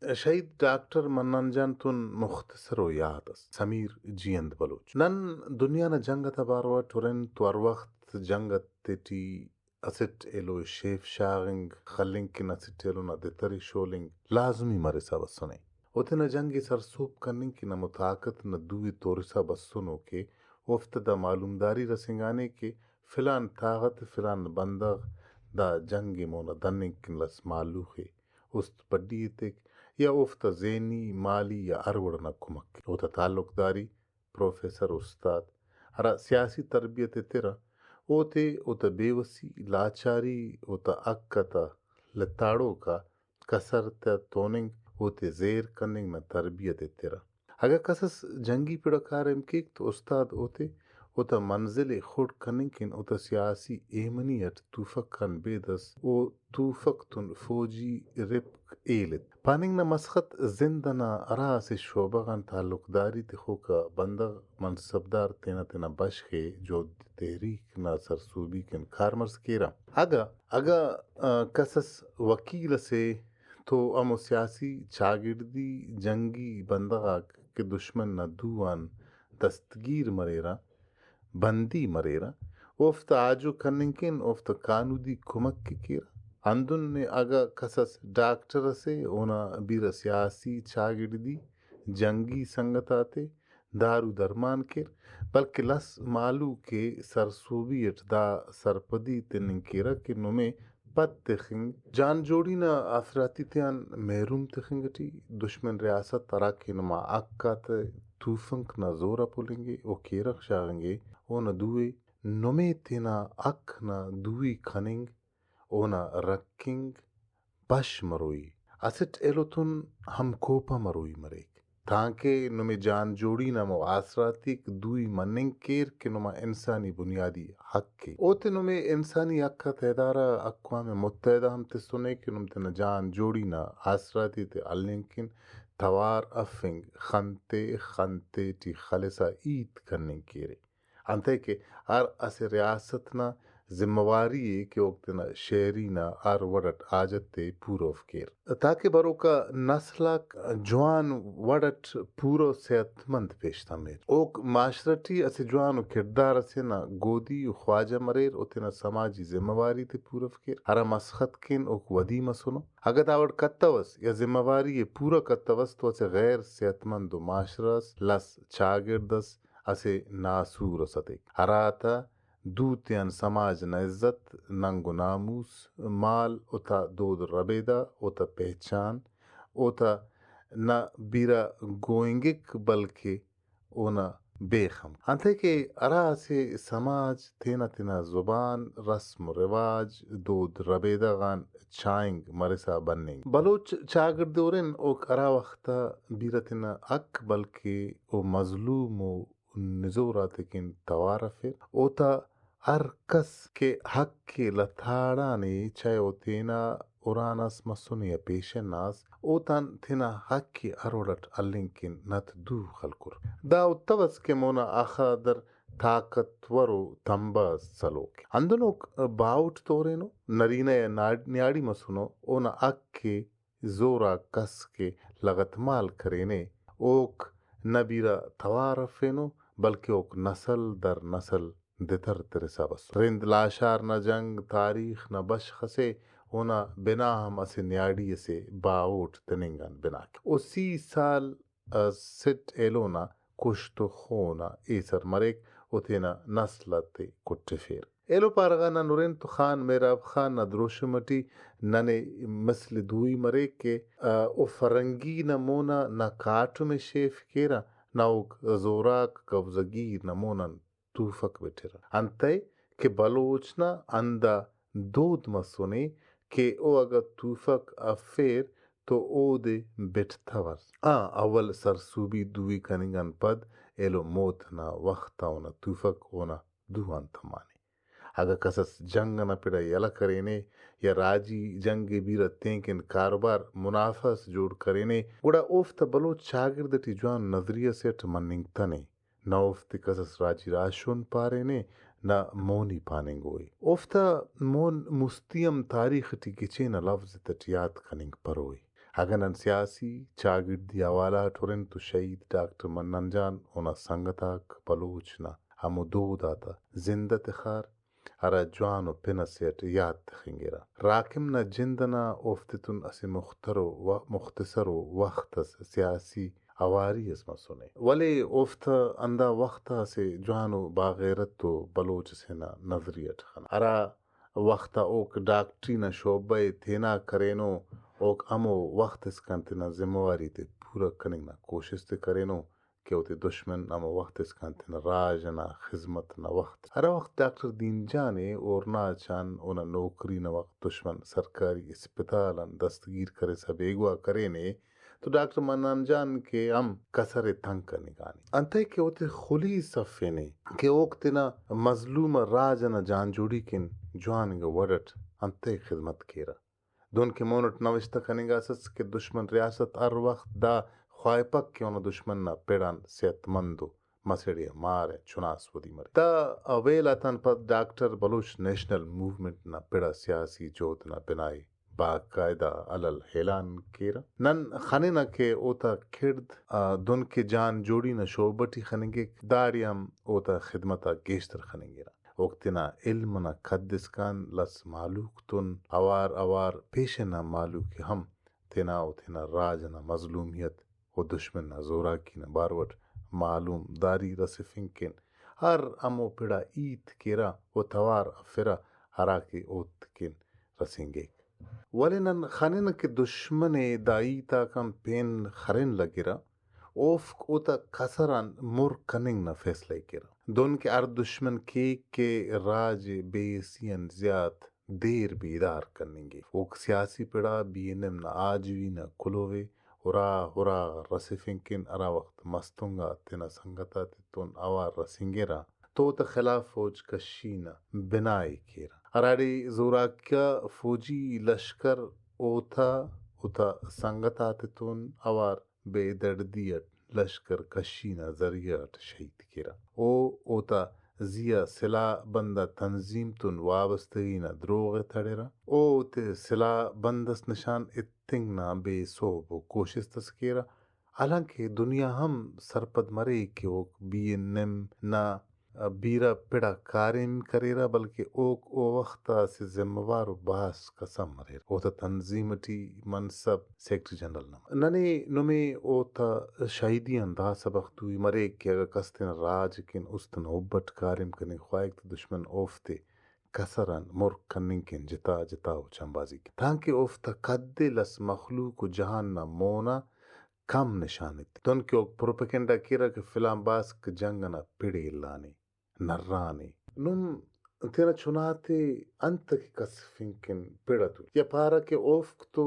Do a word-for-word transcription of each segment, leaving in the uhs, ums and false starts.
شہید ڈاکٹر منان جان تون مختصر و یات اس۔ سمیر جیئند بلوچ۔ نن دنیا نا جنگ آتا بارو اٹ ہرن تو ہر وخت جنگ آتیٹی اسٹ ایلو ءِ شیف شاغنگ خلنگ کن اسٹ ایلو نا دتر ءِ شولنگ لازمی مرسا بسنے۔ او تینا جنگ ءِ سرسہب کننگ کن ہمو طاقت نا دو ءِ تورسا بسنو کہ اوفتا دا معلومداری رسینگانے کہ فلان طاغت، فلان بندغ دا جنگ ءِ مونا دننگ کن لس مالو خے، است بڈی ایتک یا اوفتا ذہنی، مالی یا ہر وڑ ئنا کمک کے۔ اوتا تعلقداری پروفیسر، استاد ہرا سیاسی تربیت ایترہ، اوتے اوتا بے وسی، لاچاری، اوتا حق آتا لتاڑوک آ کسر تا توننگ، اوتے زیر کننگ نا تربیت ایترہ۔ اگہ کسس جنگی پڑ ء کاریم کیک تو استاد اوتے اوتا منزل ء خڑک کننگ کن اوتا سیاسی ایمنی اٹ توفک آن بیدس او توفک تون فوجی رپک ہیل ایت۔ پاننگ نا مسخت زند ئنا ہرا اسہ شعبہ غان تعلقداری تخوک آ بندغ منصبدار تینا تینا بشخ ء جہد تحریک نا سرسہبی کن کارمرز کیرہ۔ اگہ، اگہ، آ، کسس وکیل ئسے تو ہمو سیاسی، چاگڑدی، جنگی بندغ آک کہ دشمن نا دو آن دستگیر مریرہ، بندی مریرہ، اوفتا آجو کننگ کن اوفتا کانودی کمک ء کیرہ۔ ہندن نے اگہ کسس ڈاکٹر ئسے، اونا بیرہ سیاسی، چاگڑدی، جنگی سنگت آتے دارو درمان کیر، بلکہ لس مہلوک ء سرسہبی اٹ دا سرپدی تننگ کیرہ کہ نمے پد تخنگ، جان جوڑی نا آسراتی تیان محروم تخنگ ٹی دشمن ریاست ہراکہ نما حق آتے توفنک نا زور آ پلنگے و کیرغ شاغنگے، اونا دوئے نمے تینا حق نا دوئی کننگ، اونا رکھنگ بش مروئی۔ اسٹ ایلو تون ہمکوپہ مروئی مریک۔ تانکہ نمے جان جوڑی نا ہمو آسراتیک دوئی مننگ کیر کہ نما انسانی بنیادی حق ء۔ اوتے نمے انسانی حق آتا ادارہ اقوام متحدہ ہم تسنے کہ نم تینا جان جوڑی نا آسراتی تے ہلنگ کن توار ہرفنگ، خن تے خن تیٹی خلسا ہیت کننگ کیرے۔ انتئے کہ ہر اسہ ریاست نا ذمہ واری ء کہ اوک تینا شہری نا ہر وڑ اٹ حاجت ء پورو کیر، تاکہ بروکا نسل آک جوان وڑ اٹ پورو صحت مند پیش تمیر۔ اوک معاشرہ ٹی اسہ جوانو کڑدار اسے نا گودی و خواجہ مریر و تینا سماجی ذمہ واری تے پورو کیر، ہرا مسخت کن اوک ودی مسنو۔ اگہ دا وڑ کتوس یا ذمہ واری ء پورا کتوس تو اسہ غیر صحت مند و معاشرہ اس، لس چاگڑد اس، اسہ ناسور ئس اتیک، ہراتا دو تیان سماج نا عزت، ننگ و ناموس، مال، اوتا دود ربیدہ، اوتا پہچان، اوتا نہ بیرہ گوئنگک بلکہ اونا بیخ ہم۔ انتئے کہ ہرا اسہ سماج تینا تینا زبان، رسم و رواج، دود ربیدہ غان چائنگ مرسا بننگ۔ بلوچ چاگڑد ہرن، اوک ہرا وخت آ بیرہ تینا حق بلکہ او مظلوم و نزور آتیکن توار ہرفیر۔ اوتا ہر کس کہ حق ء لتاڑانے، چاہے او تینا اران اس مسنے یا پیشن آ ئس، اوتان تینا حق ء ہر وڑ اٹ ہلنگ کن نت دو خلکر۔ دا اتوس کہ مونا آخا در طاقتور و تمبہ اس سلوک۔ ہندن اوک باہوٹ تورینو، نرینہ یا ناڑ-، نیاڑی مسنو، اونا حق ء زوراک کس کہ لغتمال کرینے، اوک نہ بیرہ توار ہرفینو، بلکہ اوک نسل در نسل دتر ترسا بسر۔ رند لاشار نا جنگ تاریخ نا بشخ اسے، اونا بنا ہم اسہ نیاڑی اسے باہوٹ تننگ آن بنا کے۔ او سی سال اسٹ ایلو نا کشت و خون آ ایسر مریک و تینا نسل آتے کٹفیر۔ ایلو پارہ غا نن ہرن تو خان مہراب خان نا دروشم اٹی ننے مثل دوئی مریک کہ، آ، او فرنگی نا مونا نہ کاٹم ء شیف کیرہ، نہ اوک زوراک قبضہ گیر نا مون آن توفک بٹرہ۔ انتئے کہ بلوچ نا ہندا دود مسنے کہ او اگہ توفک ہرفیر تو اودے بٹتور۔ آ، اول سرسہبی دوئی کننگ آن پد ایلو موت نا وخت آ اونا توفک اونا دو آن تمانے۔ اگہ کسس جنگ ئنا پڑ آ یلہ کرینے یا راجی جنگ ء بیرہ تینکن کاروبار منافع ئس جوڑ کرینے، گڑا اوفتا بلوچ چاگڑد ٹی جوان نظریہ سے اٹ مننگتنے۔ نہ اوفتے کسس راجی راہشون پارینے، نہ مونی پاننگوئے۔ اوفتا مون مستی ہم تاریخ ٹی گچین آ لوز تیٹ یات کننگ پروئے۔ اگہ نن سیاسی چاگڑدی حوالہ اٹ ہرن تو شہید ڈاکٹر منان جان اونا سنگت آک بلوچ نا ہمو دود آتا زندہ تخار، ہرا جوان ءُ پن اسے اٹ یات تخنگرہ۔ راکم نا جند ئنا اوفتتون اسہ مختر ءُ و-، مختصر ءُ وخت اس سیاسی اواری اس مسنے، ولے اوفتا ہندا وخت آ اسہ جوانو باغیرت ءُ بلوچ اسے نا نظریہ اٹ خنا، ہرا وخت آ اوک ڈاکٹری نا شعبہ ءِ تینا کرینو، اوک ہمو وخت اسکان تینا ذمہ واری تے پورہ کننگ نا کوشست ءِ کرینو۔ کہ اوتے دشمن ہمو وخت اسکان تینا راج ئنا خذمت نا وخت۔ ہرا وخت ڈاکٹر دین جان ءِ ہورناچ آن اونا نوکری نا وخت دشمن سرکاری اسپتال آن دستگیر کرسا بیگواہ کرینے تو ڈاکٹر منان جان کہ ہم کسر ءِ تنگ کننگانے۔ انتئے کہ اوتے خلیس افینے کہ اوک تینا مظلوم آ راج ئنا جان جوڑی کن جواننگا وڑ ئٹ انتئے خذمت کیرہ۔ دن کہ مون اٹ نوشتہ کننگاسس کہ دشمن ریاست ہر وخت دا خواہپک کہ اونا دشمن نا پڑ آن صحت مند ءُ مسڑ ءِ مار ءِ چناس ودی مرے۔ دا ویل آتان پد ڈاکٹر بلوچ نیشنل موومنٹ نا پڑ آ سیاسی جہد نا بناءِ باقاعدہ الل اعلان کیرہ۔ نن خننہ کہ اوتا کڑد، آ، دن کہ جان جوڑی نا شعبہ ٹی خننگک، داڑے ہم اوتا خدمت آک گیشتر خننگرہ۔ اوک تینا علم ئنا قد اسکان لس مہلوک تون اوار اوار پیشن آ مہلوک ءِ ہم تینا و تینا راج ئنا مظلومیت و دشمن نا زوراکی نا بارو ئٹ معلوم داری رسفنگ کن ہر ہمو پڑ آ ہیت کیرہ و توار ہرفرہ ہراکہ اوتکن رسینگک۔ ولے نن خننہ کہ دشمن ءِ دا ہیت آک ہم پین خرین لگرہ، اوفک اوتا کسر آن مر کننگ نا فیصلہ ءِ کیرہ۔ دن کہ ہر دشمن کیک کہ راج ءِ بے حسی آن زیات دیر بیدار کننگے۔ اوک سیاسی پڑ آ بی این ایم نا آجوئی نا کلہو ءِ ہرا ہرا رسیفنگ کن ہرا وخت مستونگ آ تینا سنگت آتتون اوار رسینگرہ تو اوتا خلاف فوج کشی نا بناءِ کیرہ، ہراڑے زوراکیہ فوجی لشکر اوتا اوتا سنگت آتتون اوار بے دڑدی اٹ لشکر کشی نا ذریعہ اٹ شہید کیرہ۔ او اوتا زی آ سلاہ بند آ تنظیم تون وابستگی نا دروغ ءِ تڑرہ۔ او اوتے سلاہ بند اس نشان ایتنگ نا بے سہب و کوشست اس کیرہ، حالانکہ دنیا ہم سرپد مریک کہ اوک بی این ایم نا بیرہ پڑ آ کاریم کریرہ، بلکہ اوک او وخت آ اسہ ذمہ وار و باسک اس ہم اریر۔ اوتا تنظیم ٹی منصب سیکرٹری جنرل نا مریک۔ ننے نمے اوتا شہیدی آن دا سبخ دوئی مریک کہ اگہ کس تینا راج کن است ئنا حب اٹ کاریم کننگ خواہک تو دشمن اوفتے کسر آن مر کننگ کن جتا جتا و چمبازی کے، تانکہ اوفتا قد ءِ لس مخلوق و جہان نا مونا کم نشان ایتے۔ دن کہ اوک پروپیگنڈا کیرہ کہ فلان باسک جنگ ئنا پڑ ءِ الانے، نرانے۔ نم تینا چناتے انتکہ کسفنگ کن پڑ اتون؟ یا پارہ کہ اوفک تو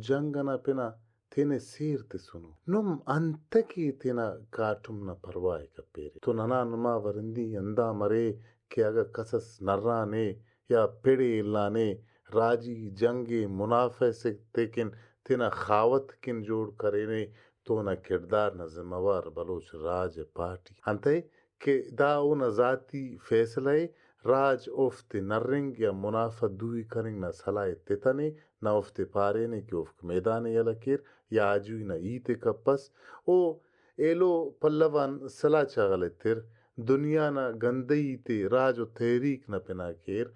جنگ ئنا پن آ تینے سیر تسنو۔ نم انتکہ تینا کاٹم نا پرواہ ءِ کپیرے؟ تو ننا نما ورندی ہندا مرے کہ اگہ کسس نرانے یا پڑ ءِ الانے، راجی جنگ ءِ منافع سے تیکن تینا خاوت کن جوڑ کرینے تو اونا کڑدار نا ذمہ وار بلوچ راج ءِ پارٹی انتئے کہ دا اونا ذاتی فیصلہ ءِ، راج اوفتے نرنگ یا منافع دوئی کننگ نا صلاح ءِ تتنے، نہ اوفتے پارینے کہ اوفک میدان ءِ یلہ کیر یا آجوئی نا ہیت ءِ کپس۔ او ایلو پلو آن سلاہ چغل ایتر، دنیا نا گندہی تے راج و تحریک نا پنا کیر۔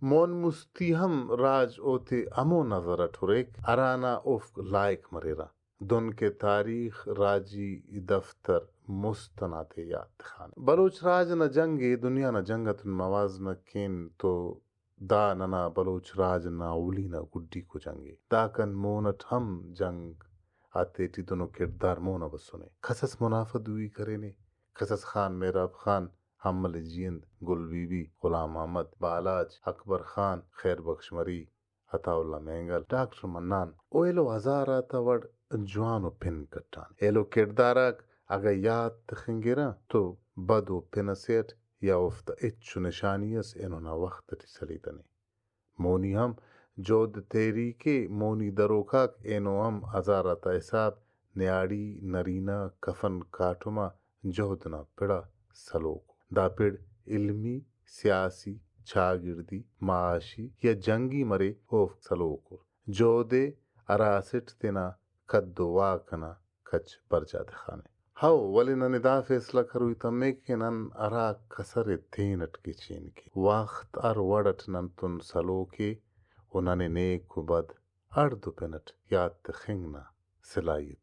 مون مستی ہم راج اوتے ہمو نظر اٹ ہریک ہرانا اوفک لائق مریرہ۔ دن کہ تاریخ، راجی دفتر مست ئنا تے یات تخانے۔ بلوچ راج نا جنگ ءِ دنیا نا جنگ اتون موازنہ کین تو دا ننا بلوچ راج نا اولی نا گڈیکو جنگ ءِ۔ داکان مون اٹ ہم جنگ آتیٹی دنو کڑدار مون آ بسنے۔ کسس منافع دوئی کرینے، کسس خان مہراب خان، حمل جیئند، گل بی بی، غلام محمد، بالاچ، اکبر خان، خیر بخش مری، عطا اللہ مینگل، ڈاکٹر منان و ایلو ہزار آتا وڑ جوان و پن کٹانے۔ ایلو کڑدار آک اگہ یات تخنگرہ تو بد و پن اسے اٹ یا اوفتا ہچو نشانی اس اینو نا وخت اٹی سلیتنے۔ مونی ہم جہد تحریک ءِ، مونی دروک آک اینو ہم ہزار آتا حساب نیاڑی، نرینہ، کفن کاٹم آ جہد نا پڑ آ سلوک ءُ۔ دا پڑ علمی، سیاسی، چاگڑدی، معاشی یا جنگی مرے، اوفک سلوک ءُ۔ جہد ءِ ہرا اسٹ تینا قد و واک ئنا کچ برجا تخانے۔ ہو، ولے ننے دا فیصلہ کروئی تمک کہ نن ہرا کسر ءِ تینٹ گچین کے۔ وخت ہر وڑ ئٹ نن تون سلوک ءِ و ننے نیک و بد ہڑدو پن ئٹ یات تخنگ نا صلاحیت